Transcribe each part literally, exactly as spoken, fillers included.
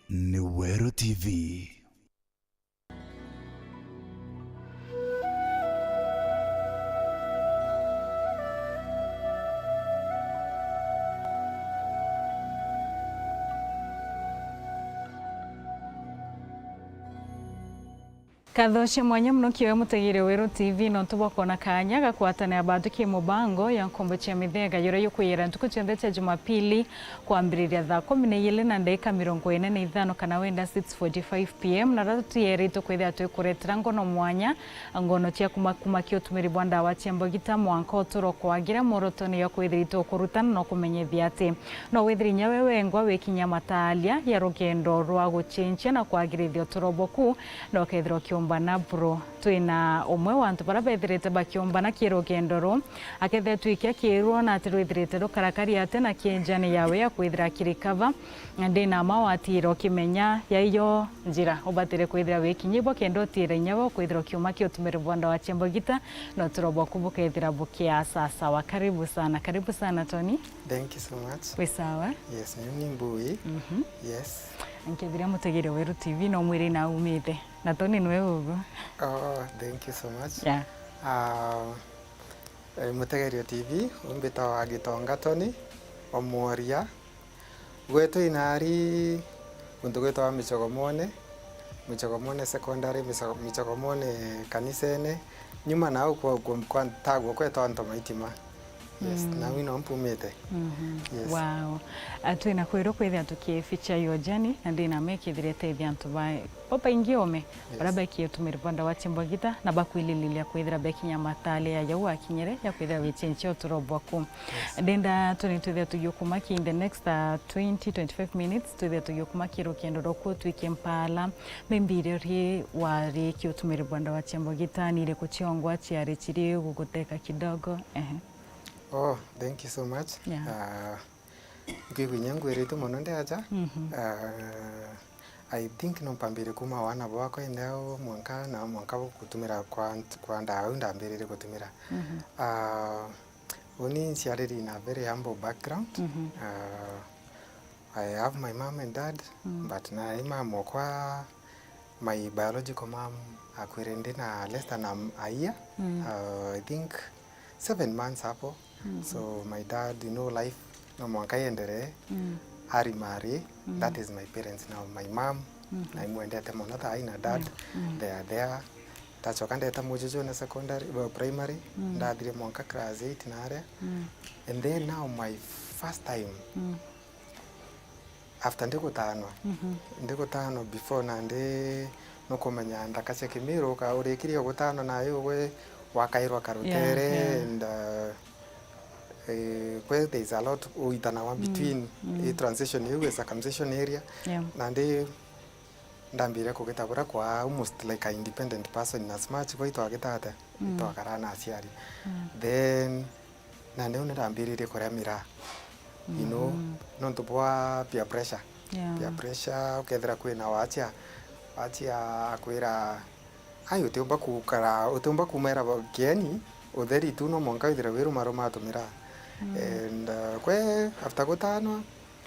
Ni Weru T V. Nkatho cia mwanya mono kiri we mutegeri wa Weru T V nontu bwa kwona kaanya ga kugwatanira batwi ki mubango ya Nkombo cia Mithega, yuria yukwiyira ntuku cionthe cia Jumapili kwambiriria thaa kumi na ijiri na ndagika mirongo ina na ithano, kana wenda six forty-five p m, na riria tutieritwe kwithira twikuretera ngono mwanya, ngono cia kumakumakia utumiri bwa ndawa cia mbogita mwanka uturo kwagira mworotonene ya kwithira itwe kurutana na kumenyithia ati no withire inya we wengwa wikinya matalia ya rugendo rwa gucenjia na kwagirithia uturo bwaku, na ukethirwa ukiumbana buru. Twina umwe wa antu baria bethirite bakiumbana ki rugendo ruu, akethira twiki akirwo na ati rwithirite rukarakari atia na kinjani yawe ya kwithira akirikava. Ndi na mma watira ukimenya yaiyo njira ubatire kwithira wikinyibwa kenda utira inya we ukwithira ukiuma ki utumiri bwa ndawa cia mbogita, na uturo bwaku bukethira bukiasasawa. Karibu sana, karibu sana Tony. Thank you so much. Wi sawa? Yes, mimi ni Mbui. Mhm. Yes. Nkethira mutegeri wa Weru T V no mwire na umite. Na Tony nwe ugu. Oh, thank you so much. Yeah. Ah, eh, mutegeri wa T V, umbitawa Gitonga Tony Omworia. Gwetu inari guntu gwitagwa Michogomone, Michogomone Secondary, Micho-, Michogomone kanisene. Nyuma nau kwa, kwa, kwa ntagwo kwetwa Anto Maitima. Yes, mm, nau ino mpumite. Mhm. Yes. Wow. Ah, twina kwirwo kwithia tuki feature your journey, na ndina mekithire tethia antu ba, babaingi ome, yes, baria bekie utumiri bwa ndawa cia mbogita, na bakwilililia kwithira bekinya matale ya jau wakinyire, ya kwithira wichenchia uturo bwaku. Yes. Ndenda tuni twithia tugiukuma ki in the next, uh, twenty, twenty-five minutes, twithia tugiukuma ki rukendo rwaku utwike mpala. Maybe irio ri wari ki utumiri bwa ndawa cia mbogita, ni iriku ciongwa ciari ciri guguteka kidogo? Ehe. Oh, thank you so much. Yeah. Ah, nkwigua inya ngwiritwe mono ndi aja. Mhm. Ah, I think no mpambire kuma wana bwakwa indi au mwanka na mwanka gutumira kwa nt-, kwa ndawa au ndambirire gutumira. Mhm. Ah, uni nciariri in a very humble background. Mhm. Ah, I have my mom and dad, mm, but na i mama okwa, my biological mom akwire ndi na less than a, a year. Mm. Uh, I think seven months hapo. Mm. So my dad, you know, life no mwanka ienderee. Mm. Ari mari, mm, that is my parents now, my mom, mm-hmm, na imwendete mono thaa ina dad, yeah, mm, they are there. Ndacoka ndeta mujujune secondary, well, primary, mm, ndathire mwanka class eight na aria. Mm. And then now my first time, mm, after ndigutanwa. Mhm. Ndigutanwa before nandi nukumenya nthaka cia Kimiru, uka-, urikirie gutanwa nayo ugwe wakairwa karutere, yeah, yeah, and, uh, eh, kwe there is a lot uitanawa, mm, between, mm, i transition iu, i circumcision area. Yeah. Nandi ndambire kugita buria kwa almost like a independent person in as much gwe itwagitate, mm, itwakaraa na aciari. Mm. Then na niu nirambiririe kuria miraa, you know, mhm, nontu bwa peer pressure. Yeah. Peer pressure, ukethira kwina wachia, wachia akwira, "Ai, utiumba kukara, utiumba kumera ba-, kieni, utheri tu no mwanka withire wirumaruma atumiraa." Mm. And, uh, kwe, after gutanwa,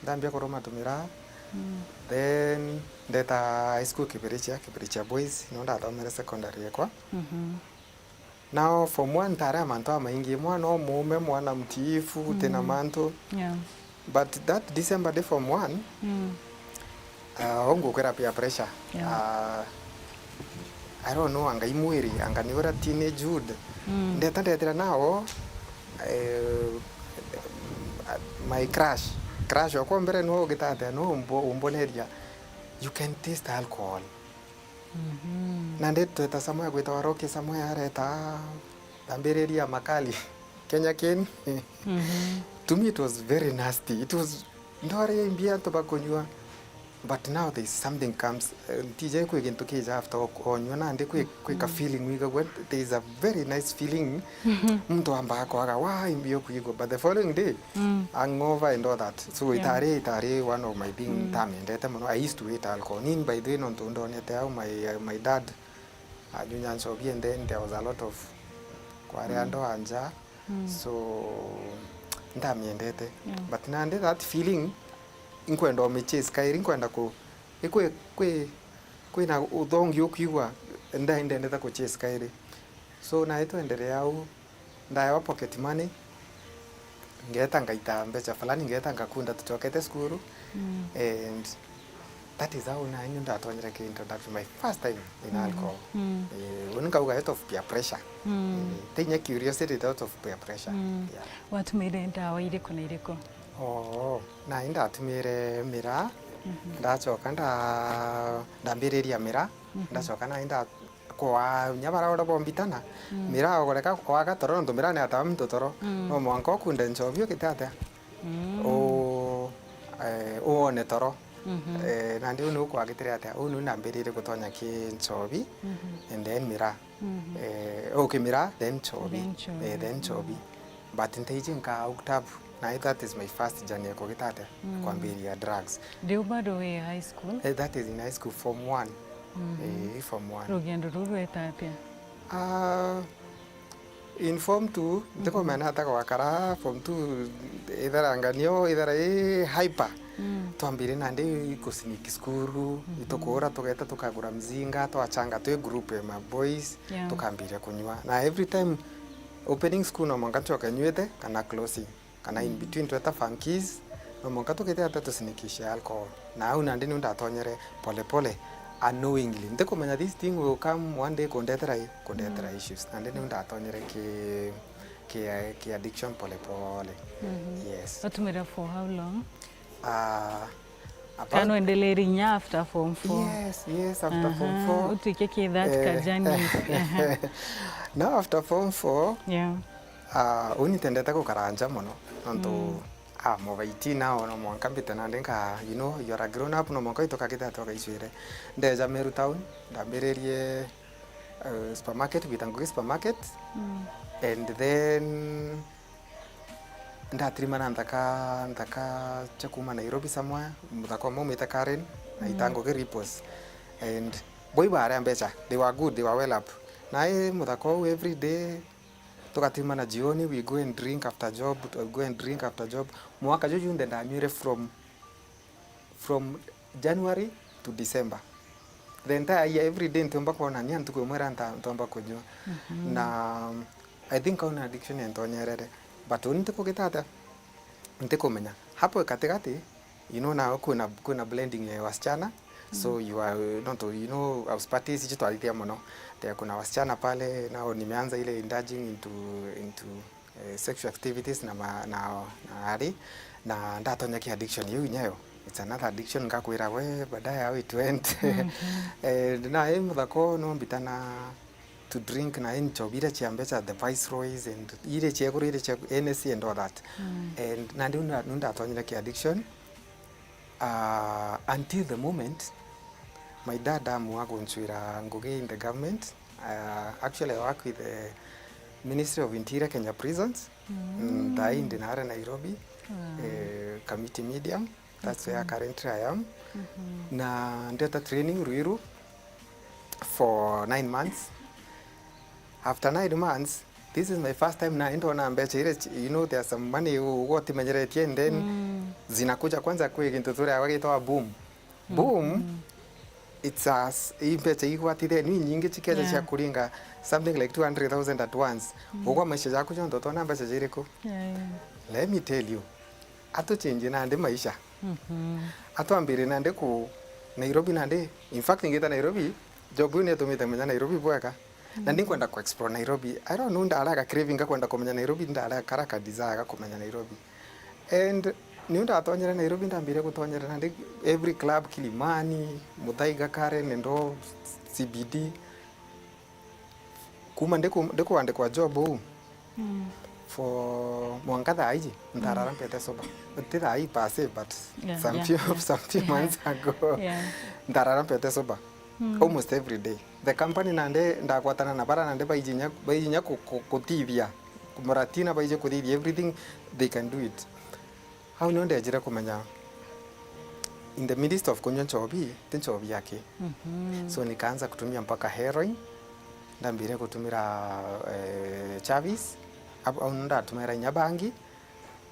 ndambia kuruma tumiraa. Mm. Then ndeta high school Kibirichia, Kibirichia Boys, no ndathomere secondary yakwa. Mhm. Now form one ntari a mantu amaingi, mwana umuume, mwana mtiifu, gutina, mm, mantu. Yeah. But that December day form one, mm, uh, ungukwira peer pressure. Yeah. Uh, I don't know, anga i mwiri, anga ni uria teenagehood. Mm. Ndeta ndethira nao, eh, my crush, crush wakwa mbere niwe ugitatea, niwe umbo-, umboneria, "You can taste alcohol." Mhm. Na ndi tweta somewhere gwitagwa Rocky somewhere areta, ndambiriria makali. Kenya Cane. Mhm. To me it was very nasty. It was, ndwari imbi antu bakunyua. But now there is something comes, eh, ntije kwi gintu kija after o-, onyua nandi kwi, kwi ka, mm, feeling wigagua, there is a very nice feeling. Mhm. Muntu ambaga kwaga, "Wa, imbi ukwigua." But the following day, mm, hangover and all that. So, yeah, itari, itari one of my thing, mm, ntamendete mono. I used to hate alcohol. Ni, by the way, nontu ndonete au my, my dad anyunya nchobi, and then there was a lot of kwaria, mm, andu a nja. Mm. So, ndamiendete. Yeah. But nandi that feeling, inkwenda umichase kairi, inkwenda ku-, Kwi, kwi, kwina uthongi ukwigua nda-, ndendete ku chase kairi. So, nae twenderea au, ndaewa pocket money, ngeeta ngaita mbeca fulani, ngeeta ngakunda tucokete cukuru. Mm. And that is how nani ndatonyere ki introduction, my first time in alcohol. Mm. Eh, uni nkauga out of peer pressure. Mm. Eh, tinya curiosity, out of peer pressure. Mm. Yeah. Watumire ndawa iriku na iriku? Oo, nai ndatumire miraa, mhm, ndacoka nda-, ndambiriria miraa, mhm, ndacoka nai nda-, kwaa, nya bara uria bombitana, mm, miraa ugureka kwaga toro, nontu miraa ni atawa muntu toro. Mm. No mwanka ukunde nchobi ukite atia? Mm. U-, eh, uone toro. Mhm. Eh, nandi uu niu kwagitire atia? Uu niu ndambiririe gutonya ki nchobi, mhm, and then miraa. Mhm. Eh, okay, miraa, then nchobi. Then nchobi. Eh, then nchobi. But ntaiji nka octave, na that is my first journey ya kugita atia, mm, kwambiria drugs. Riu bado wi high school? Eh, that is in high school, form one. Mhm. Eh, form one. Rugendo ruu rweta atia? Ah, in form two, mhm, ntikumenya ata gwakara, form two ithera nganio, ithera i hyper. Mm. Twambire nandi ku sneak cukuru, mhm, itukuura, tugeeta tukagura mzinga, twachanga twi group ya ma boys, yeah, tukambiria kunyua. Na every time opening school no mwanka ncoke nyuite, kana closing, kana in, mm, between tweta funkies, no mwanka tugite ata tusinikishe alcohol. Na au nandi niu ndatonyere pole pole, unknowingly. Ntikumenya this thing will come one day kundetera i, kundetera, mm, issues. Nandi niu ndatonyere ki, ki, ki addiction pole pole. Mhm. Yes. Watumira for how long? Ah, about... Kana wendeleri nya after form four? Yes, yes, after form four. Aha, utwike ki that, eh, ka journey. Aha. Now after form four, yeah, ah, uni ntendete gukara nja mono, nontu, mm, ah, mubaiti nao no mwanka mbite nandi nka, you know, you are a grown up, no mwanka witu kagite ati ugaicwire. Ndeja Meru town, ndambiririe, eh, supermarket, gwita ngugi supermarket, mm, and then ndatirimana nthaka, nthaka cia kuuma Nairobi somewhere, muthaka umwe umite Karen, naita, mm, ngugi Ripos. And boi baria mbeca, they were good, they were well up. Nai muthaka uu every day, tugatirimana jioni, we go and drink after job, we go and drink after job. Mwaka juu junthe ndanyuire from from January to December. The entire year, every day ntiumba kwona nya ntuku imwe iria nta-, ntomba kunyua. Mhm. Na I think au ni addiction yantonyerere. But uni ntikugita atia? Ntikumenya. Hapo katikati, you know, now kwina, kwina blending ya wasichana. So, mm, you are, nontu, you know, house parties ici twathithia mono. There kuna wasichana pale, now nimeanza ile indulging into, into eh, sexual activities na ma-, na, na ari, na ndatonya ki addiction iu inyayo. It's another addiction, ngakwira we, baadaye how it went. Mhm. Eh, na i muthako no mbitana to drink na i nchobi iria cia mbeca, the Viceroys and iria cia iguru, iria cia N S C and all that. Mm. And nandi nu ndatonyire ki addiction. Ah, until the moment my dad amua guncwira ngugi in the government. Ah, actually, I work with the Ministry of Interior, Kenya Prisons. Mm. Mm, thaii ndi naria Nairobi, wow, eh, Kamiti Medium. That's where, mhm, currently I am. Mhm. Na ndeta training Ruiru for nine months. After nine months, this is my first time na ndona mbeca iria, you know, there are some money u-, ugutimenyeretie, and then, mm, zinakuja kwanza kwi gintu turiagwa gitagwa boom. Mm, boom, mm. It's a s-, i mbeca igwatithia ni nyingi cikeja, yeah, cia kuringa something like two hundred thousand at once. Mm. Ugwa maisha jaku jonthe utona mbeca jiriku? Yeah, yeah. Let me tell you, atuchenjie nandi maisha. Mhm. Atwambire nandi ku Nairobi nandi. In fact, ngita Nairobi, job iu ni itumite menya Nairobi bwega. Na, mm, ninkwenda ku explore Nairobi. I don't know, ndaraga craving ga kwenda kumenya Nairobi, ndaraga kara ka desire ga kumenya Nairobi. And niu ndatonyere Nairobi, ndambire gutonyera nandi every club, Kilimani, Muthaiga, Karen and all, C B D. Kuma ndiku-, ndikuandikwa job uu, mm, for mwanka thaa iji, ntarara, mm, mpete sober. Ti thaa ii per se, but, yeah, some, yeah, few, yeah, some few, yeah, months ago, yeah, ntarara mpete sober. Mm. Almost every day. The company nandi ndagwatana na bara nandi baiji nya, baiji nya ku-, ku-, kutithia. Muratina baiji kuthithia everything they can do it. Au nio ndejire kumenya, in the midst of kunywa nchobi, ti nchobi yake. Mhm. So nikaanza kutumia mpaka heroin, ndambire kutumira, eh, chavis, au, au ndatumira inya bangi,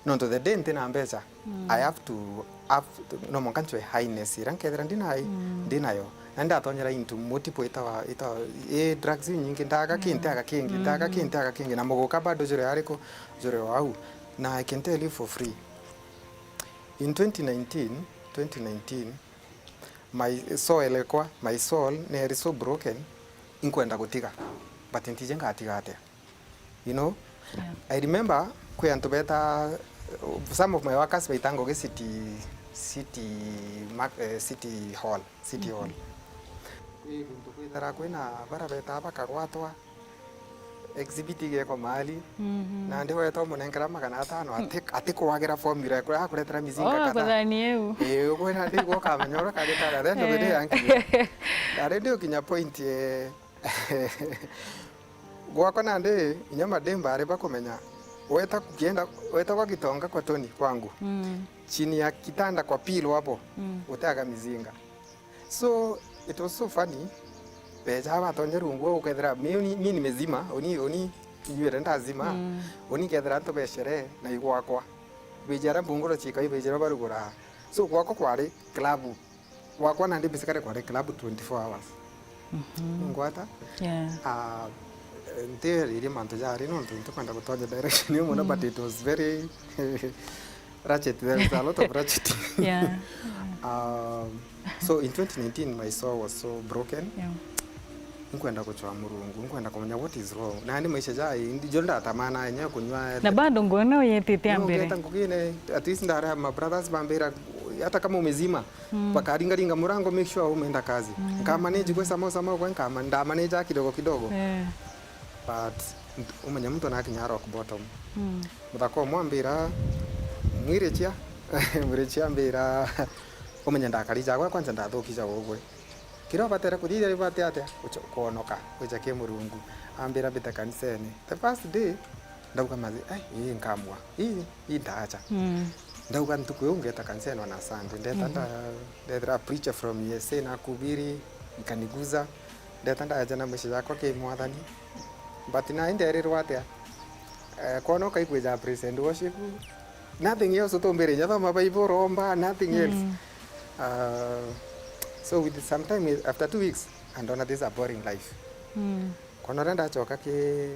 Nontu the day ntina mbeca, I have to have, no mwanka ncwe highness iria nkethira ndi nayo, ndi nayo. Na ndatonyera into multiple itawa, itawa, i drugs inyingi, ndaga kinti aga kingi, ndaga kinti aga kingi, na muguka bado juri ariku, juri o au. Na I can tell you for free. In twenty nineteen, twenty nineteen, my soul ekwa, my soul neri so broken, inkwenda gutiga, but ntiji ngatiga atia, you know? Yeah. I remember kwi antu beta, some of my workers baita ngugi city, city, mar-, eh, city hall, city hall. Kwi guntu kwithira kwina bara beta bakagwatwa, exhibit igekwa mahali, nandi weta umunenkera magana atano, ati-, atikwagira formula ya kuria akuretera mizinga. Oh, kadhaa. Kuthani eu. Ii, ugwe nandi gwe ukamenya uria kagitara, then the day yankinya. Nari ndi ukinya point, eh, gwakwa nandi, inya mademba ari bakumenya, weta kukienda, weta kwa Gitonga kwa Tony kwangu. Chini ya kitanda kwa pillow hapo, uteaga mizinga. So, it was so funny. Beja batonye rungu, ukethira, mi, mi, mi nimezima, uni, uni, nywire ndazima, uni kethira antu be sherehe, na igwakwa. Beja ara mbunguro chika, beja barugura. So, gwakwa kwari club. Gwakwa nandi basically kwari club twenty-four hours. Ningwata? Yeah. Ah, ntiriririe mantu jari, nontu ntikwenda gutonya direction iu mono, but it was very ratchet. There is a lot of ratchet. Yeah. Um, so in twenty nineteen, my soul was so broken. Yeah. Nkwenda gucwa Murungu, nkwenda kumenya what is wrong. Na ni maisha jai, ndio ndatamana enya kunywa. Na bado ngona uyetite ambere. Ngeta ngugine, at least ndara ma brothers bambira, hata kama umezima, bakaringaringa murango, make sure umeenda kazi. Nkamanage gwe samosa mau, gwe nkama-, ndamanage kidogo kidogo. Eh. But nt-, umenya muntu nakinya rock bottom. Muthaka umwe ambira, "Mwirichia." Mwirichia ambira, "Umenya ndakari jagwe, kwanza ndathukija ugwe. Kiria ubatere kuthithia riu ati atia, ucho-, kwonoka, wija ki Murungu." Ambira, "Mbite kanisene." The first day, ndauga, "Mathi, ai, ii nkamua, ii, ii ndaacha." Ndauga, "Ntuku iu ngeta kanisene on a Sunday." Ndeta nda-, ndethira a preacher from E S A na kuhubiri, ikaniguza. Ndeta ndaeja na maisha jakwa ki Mwathani. But nai nderirwa atia? Eh, kwona ukaikwija praise and worship, nothing else utumbire, inya thoma Bible, romba, nothing else. Uh, so with some time, after two weeks, andona this a boring life. Kwona uria ndachoka ki,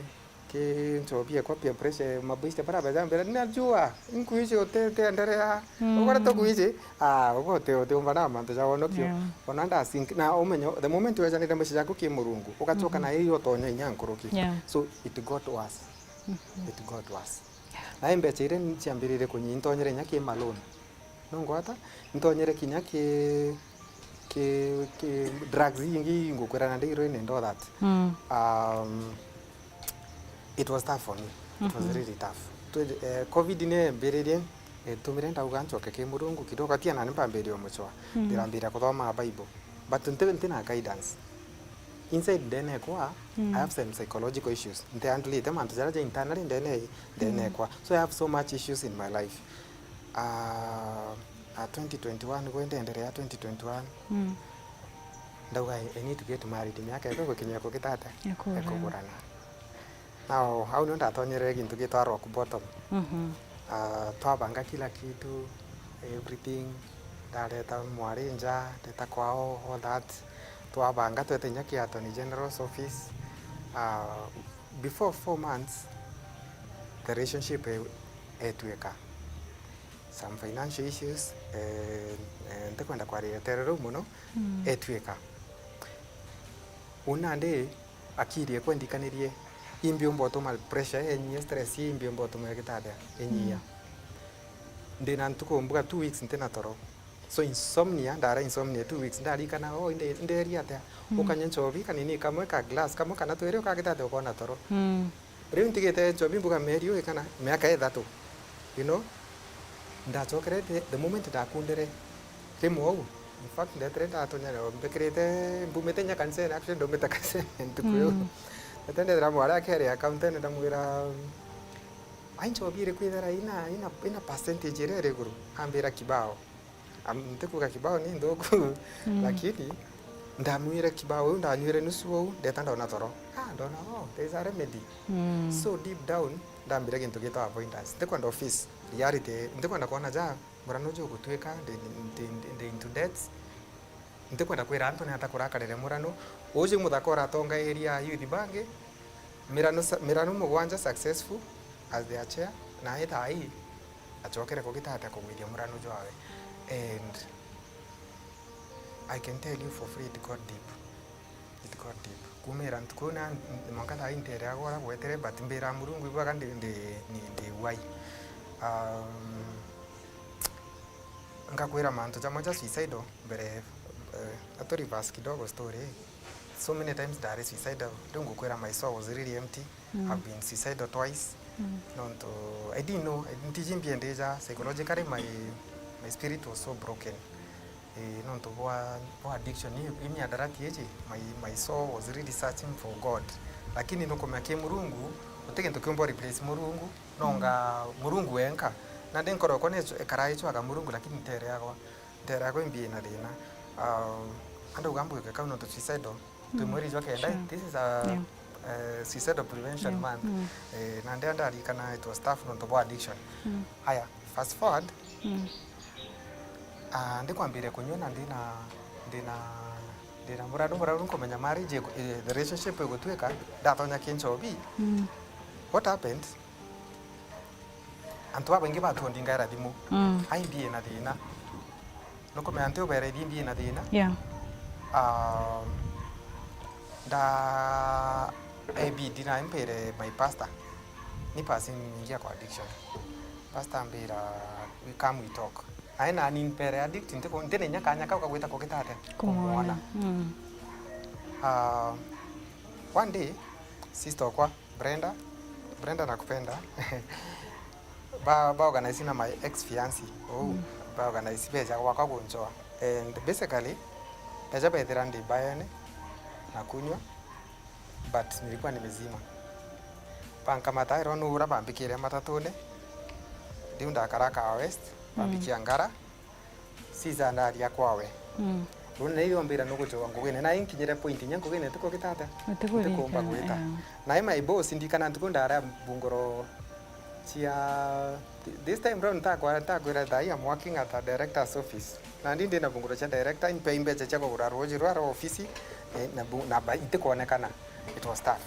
ki nchobi ekwa peer pressure, maboys bara bejambira, "Najua, nkuishi utete endelea." Ukoretwe kuishi, ah, ugo uti, utiumba na mantu ja wonokio. Yeah. Ona nda sink, na umenyo, the moment wejanire mbeca jaku ki Murungu, ugacoka na iyo utonya inya nkuruki. Yeah. So it got worse. It got worse. Na mbeca iria ciambirire kunyi, ntonyere inya ki maloan. Nungwata, ntonyere kinya ki, ki, ki drugs ingi ngukwira na ndirwene and all that. Um, it was tough for me. It was really tough. Twe-, eh, covid ni yambiririe, eh, tumire ndauga nchoke ki Murungu kidogo, atia nani mpambirie umuchwa. Ndirambira kuthoma Bible. But nti, nti na guidance. Inside ndene ekwa, I have some psychological issues. Nti handleite mantu jaria ja internally ndene, ndene ekwa. So I have so much issues in my life. Ah, ah, twenty twenty-one, gwe ndenderea twenty twenty-one. Ndauga, "I, I need to get married." Miaka iko gukinyia kugitata? Ikuurana. Ikuurana. Now, au nio ndatonyerere gintu gitwa rock bottom. Ah, twabanga kila kitu, everything. Ndareta mwari nja, ndeta kwao, all that. Twabanga twete inya ki Attorney General's office. Ah, before four months, the relationship e-, etwika. Some financial issues, eh, eh, ntikwenda kwariria tere riu mono, etwika. Uu nandi akiri ekwa ndikanirie, imbiumba utuma pressure yenyia, stress imbiumba utuma igitathia inyia. Ndina ntuku mbuga two weeks ntina toro. So insomnia, ndara insomnia two weeks, ndarikana, "Oh, inde-, nderia atia?" Ukanywa nchobi kanini kamwe ka glass, kamwe kana twiri, ukagita atia ukona toro? Riu ntigite nchobi mbuga mieri uu ikana, miaka ithatu. You know? Ndachokere the, the moment ndakundire, rimwe uu, in fact, ndetire ndatonya, mbikirite, mbumite nya kanisene, actually, ndaumite kanisene ntuku iu. Ndetire ndethira mwari akeri accountant, ndamwira, "Ai, nchobi iriku ithera ina, ina, ina percentage iria iri iguru?" Ambira, "Kibao." Am-, ntikuga kibao ni nthuku, lakini ndamwire kibao iu, ndanyuire nusu uu, ndeta ndona toro. Ah, ndona, oh, there is a remedy. So deep down, ndambire gintu gitwa avoidance. Ndikwenda office. Reality, ntikwenda kwona ja murano jugutuika, ndi, ndi, ndi, ndi into debts. Ntikwenda kwira antu ni ata kurakarire murano. Uju muthaka uratonga area ya youth bangi, mirano sa-, mirano mugwanja successful as their chair, na ithai acokere kugita atia kugwithia murano jwawe. And I can tell you for free, it got deep. It got deep. Kumira ntuku na mwanka thaa intere agora gwetere, but mbira Murungu ibwaga ndi, ndi, ndi, ndi wai. Um, ngakwira mantu jamwe ja suicidal mbere, eh, atu reverse kidogo story. So many times ndari suicidal. Riu ngukwira my soul was really empty. Mm. I've been suicidal twice. Mm. Nontu I didn't know, I didn't, ntiji mbiendeja psychologically, my, my spirit was so broken. Eh, nontu bwa, bwa addiction, i, i miadarati iji, my, my soul was really searching for God. Lakini nukumenya ki Murungu, guti gintu kiumba replace Murungu, nonga Murungu wenka. Nandi nkoro yakwa ni ekara icwaga Murungu, lakini ntereagwa, ntereagwa imbi ina thina. Ah, andauga mbuge kau nontu suicidal, twi mweri jwa kenda, sure, this is a, yeah, eh, suicidal prevention, yeah, month. Mm. Eh, na ndia ndarikana it was tough nontu bwa addiction. Mm. Haya, fast forward, mm, ah, ndikwambiria kunyua na ndina, ndina, ndina murano, murano nkumenya marriage igu-, eh, the relationship igutuika, ndatonya ki nchobi. Mm. What happened? Antu babaingi batuo ndingaira thimu. Mm. Ai, mbi ina thina. Nukumenya nti ubera ithi mbi ina thina. Yeah. Ah, nda A B D na mpere my pastor. Ni passing ningia kwa addiction. Pastor ambira, "We come, we talk." Ai nani mpere addict, ntiku-, ntina inya kanya kau kagwita kugita atia? Kumwona. Kumwona. Mm. Ah, one day, sister okwa, Brenda, Brenda nakupenda. Ba, ba organize na my ex fiancé. Oh, mm, ba organize beja gwakwa gunchoa. And basically, beja bethira ndi bayene na kunywa, but nilikuwa nimezima. Bankamata, iro nura bambikire matatune. Riu ndakara Kahawa West, mm, bambikia Ngara. Sisa ndaria kwawe. Mm. Riu na iyo mbira nugucoka ngugine. Na inkinyire point inya ngugine, tiko gitata. Tiko kumba gwita. Yeah. Na my boss ndikana ntuku ndara mbunguro cia, this time round ntakwa-, ntakwira thaa hii I'm working at a director's office. Na ndi ndina mbunguro cia director, impe imbecha cia kugura ruji rwa, rwa ofisi, eh, na bu-, na ba-, itikwonekana. It was tough.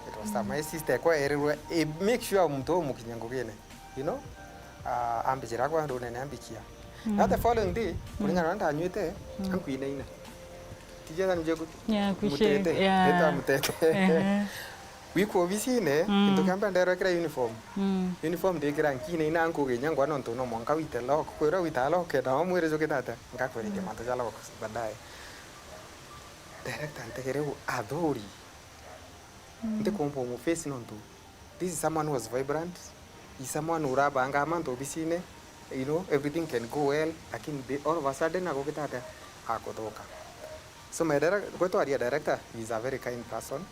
It was tough. Mm. My sister kwa erirwe, eh, make sure muntu umukinya ngugine. You know, ah, ambijira kwa ndunene ambikia. Mm. Now the following day, mm, kuringana na ndanyuite, mm, ankwinaina. Tija than je ku-, yeah, kushe-, mutete. Yeah. Eta mutete. Ehe. Wiku obisine, mm, kintu kia mbere nderwa kira uniform. Mm. Uniform ndikira nkinaina nkuginya ngwa nontu no mwanka wite lock. Kwira wita lock, na omwire jukite atia? Ngakwerekia, mm, mantu ja lock baadaye. Director ntegere u athuri. Mm. Ndikumba umuface nontu this is someone who was vibrant, is someone urabanga mantu obisine, you know, everything can go well, lakini the, all of a sudden agukita atia? Akuthuka. So my direc-, gwetwaria director, he is a very kind person,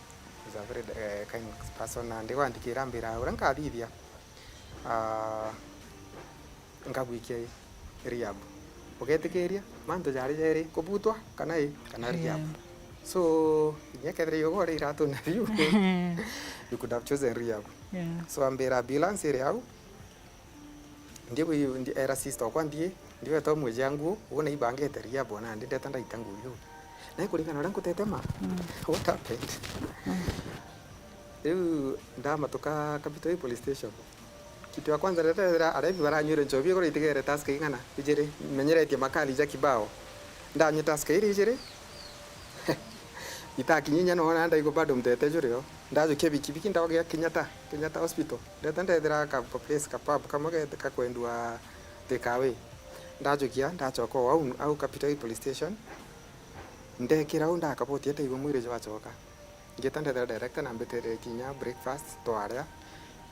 he is a very, eh, kind person, na ndigwandikira mbira uria nkathithia, ah, nkagwikia rehab. Ugetikiria mantu jari jeri, kubutwa kana i, kana rehab. Rehab. So, kinya kethira yogo uri iratune biu, you could have chosen rehab. Yeah. So, ambira ambulance iri au, ndi, ndi, era sister okwa ndi, ndi weta umwe ja nguo, ugu na ibangite rehab, ona ndi ndeta ndaita nguo iu. Na ikuringana uria nkutetema, mm, what happened? Mm. Riu ndamatuka Capital Hill Police Station. Kitu ya kwanza ndetethera arevi baranyuire nchobi iguru itigere taska ing'ana ijiri, menyeretie makali ja kibao. Ndanyua taska iri ijiri, itakinyinya nona ndaigua bado mtete juri o. Ndajukia bikibiki ndaogia Kenyatta, Kenyatta Hospital. Ndeta ndethira ka place ka pub kamwe gete kakwendua take away. Ndajukia, ndachoka o au, au Capital Hill Police Station. Ndekira au ndakabotia ndaigua mwiri jwachoka. Ngeta ndethera director na mbetire kinya breakfast twaria.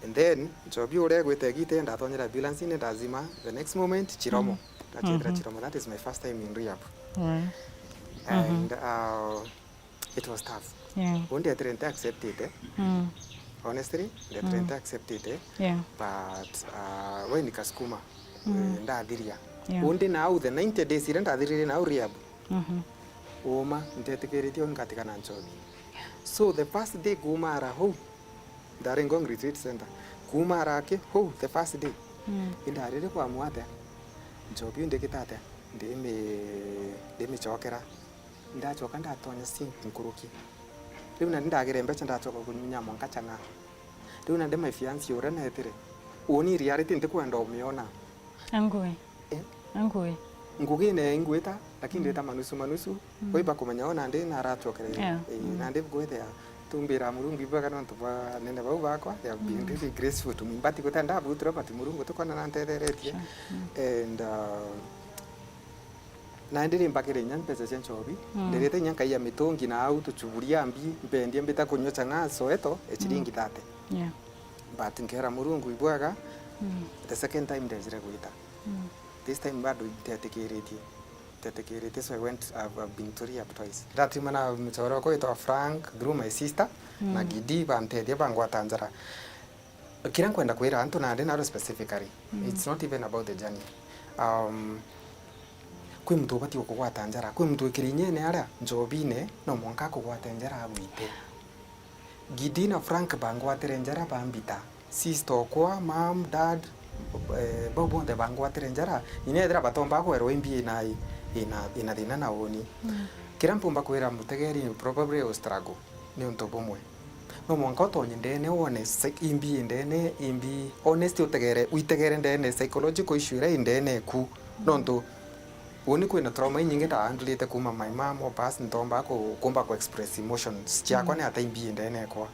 And then, nchobi uria egwite egite, ndatonyera ambulance-ini, ndazima. The next moment, Chiromo. Mm. Ndachethera, mhm, Chiromo. That is my first time in rehab. Right. And, mhm, uh, it was tough. Yeah. Uu ndetire nti acceptite. Mm. Honestly, ndetire, mm, nti acceptite. Yeah. But, uh, we nikasukuma. Mm. Eh, ndathiria. Yeah. Uu ndi nau the ninety days iria ndathiririe nau rehab. Mhm. Uuma, ntetikiritie uu ngatigana nchobi. So the first day kuuma ara huu, ndari Ngong Retreat Center. Kuuma ara aki huu, the first day, Mm. Indarire kwamua atia? Nchobi iu ndikite atia? Ndimi-, ndimicokera. Ndachoka ndatonya sink nkuruki. Riu nandi ndagire mbeca ndachoka kunyunya mwanka chang'aa. Riu nandi my fiancé uria neetire, uuni reality ntikwenda umiona. Angui. Eh? Angui. Ngugine ingwita, lakini ndwita manusu manusu. Mm. Kwi bakumenya o nandi naracokere. Yeah. Eh, mm, nandi bwethea tumbira Murungu ibwega nontu bwa anene bau bakwa, they have been, mm, really graceful to me. But gutenda butura, but Murungu tukona nantetheretie. Sure. Mm. And, uh, na ndiri mbakire inya mbeca cia nchobi, mm, ndirite inya nkaiya mitungi na au tuchuburia mbi, mbendie mbita kunywa chang'aa Soweto, e chiringi, mm, thirty. Yeah. But nkera Murungu ibwega, mm, the second time ndejire gwita. Mm. This time bado ntetikiritie. Ntetikiritie, so I went, I've, I've been to rehab twice. Ndatumana muchore ukwitwa Frank through my sister, na, mm, Gidi bantethia bangwata njara. Kiria nkwenda kwira antu nandi naro specifically, mm, it's not even about the journey. Um, kwi muntu ubati ukugwata njara, kwi muntu wikiri inyene aria njobine, no mwanka akugwate njara agwite. Gidi na Frank bangwatire njara bambita. Sister okwa, mom, dad, eh, bau bonthe bangwatire njara. Inya ethira batomba kwerwa imbi ina, ina, ina thina na uni. Mm. Kiria mpumba kwira mutegeri, you probably will struggle ni untu bumwe. No mwanka utonye ndene wone psy-, imbi ndene, imbi honest utegere, uitegere ndene psychological issue iria i ndene eku. Nontu uni kwina trauma inyingi ndaandulite kuma my mom or past, ntomba ku-, kumba ku express emotions ciakwa, mm, ni ata imbi ndene ekwa.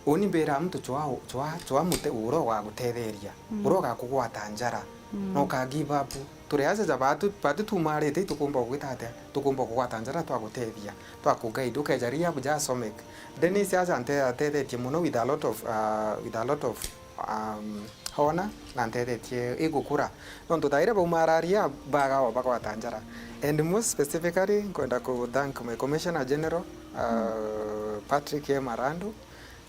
Uni mbira muntu chwa, chwa, chwa mute ura ugagutetheria, mm, ura ugakugwata njara, mm, na uka give up. Turi aja ja batu, batu tumarite itukumba kugwita atia? Tukumba kugwata njara twagutethia, twakuguide, ukeja rehab ja somec. Dennis aja ante-, atethetie muno with a lot of, uh, with a lot of, um, hona na ntethetie igukura. Nontu thaire baumararia bagawa bagwata njara. And most specifically, nkwenda ku thank my Commissioner General, uh, Patrick A Marandu,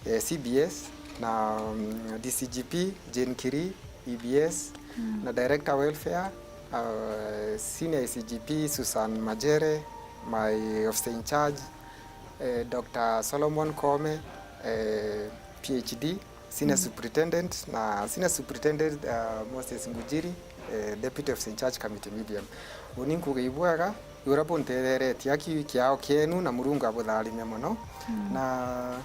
eh, C B S, na, mm, D C G P Jane Kiri, E B S, mm, na Director Welfare, uh, Senior I C G P Susan Majere, my officer in charge, eh, Doctor Solomon Kome, eh, P H D, Senior, mm, Superintendent, na Senior Superintendent, uh, Moses Ngujiri, eh, Deputy Officer in Charge Community Medium. Uni nkuuga ibwega, uria buntetheretie aki kiao kienu, na Murungu abutharime mono. Mm. Na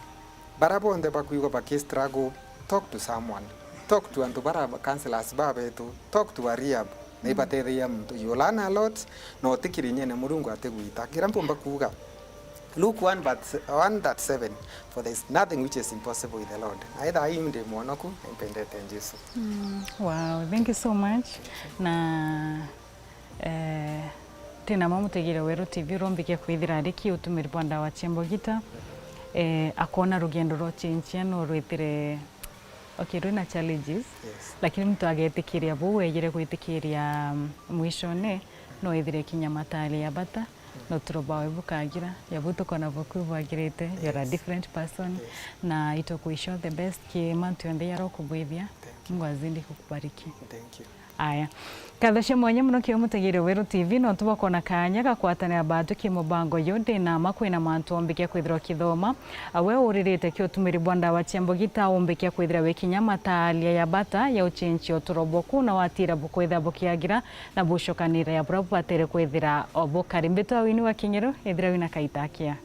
baria bonthe bakwigua baki struggle, talk to someone. Talk to antu baria counselors babetu. Talk to a rehab. Na, mm, ibatetheia muntu. You learn a lot, na utikiri nyene Murungu atigwita. Kiria mpumba kuuga, Luke one verse, one thirty-seven, "For there is nothing which is impossible with the Lord." Na etha ii ndi mwonoku, na impendete Jesu. Mm, wow, thank you so much. Na Eh, tina ma mutegire Weru T V urombikia kwithira ari ki utumiri bwa ndawa cia mbogita, eh, akona rugendo rwa uchenchia no rwitire, okay, rwina challenges, yes, lakini muntu agetikiria buu, wejire gwitikiria, mm, mwishone, no ethire kinya matari ya bata, na uturo bwawe bukagira, ya buu tukona bwaku bwagirite, you're a, yes, different person, yes, na itukwishwa the best ki mantu yonthe yarokubwithia. Thank you. Mungu azidi kukubariki. Thank you. Aya. Nkatho cia mwanya mono kiri mutegeri Weru T V, nontu bwa kwona kaanya ga kwatanira baatwi ki mubango uyu. Ndi na mma kwina mantu ombikia kwithirwa ukithoma. A, we uririte ki utumiri bwa ndawa cia mbogita, umbikia kwithira wi kinya mataaria ya bata ya uchenchia uturo bwaku, na watira bukwithira bukiagira na bucokanire ya buria bubatere kwithira o bukari. Mbitwa Winnie wa Kinyeru, ithira wina kaita akia.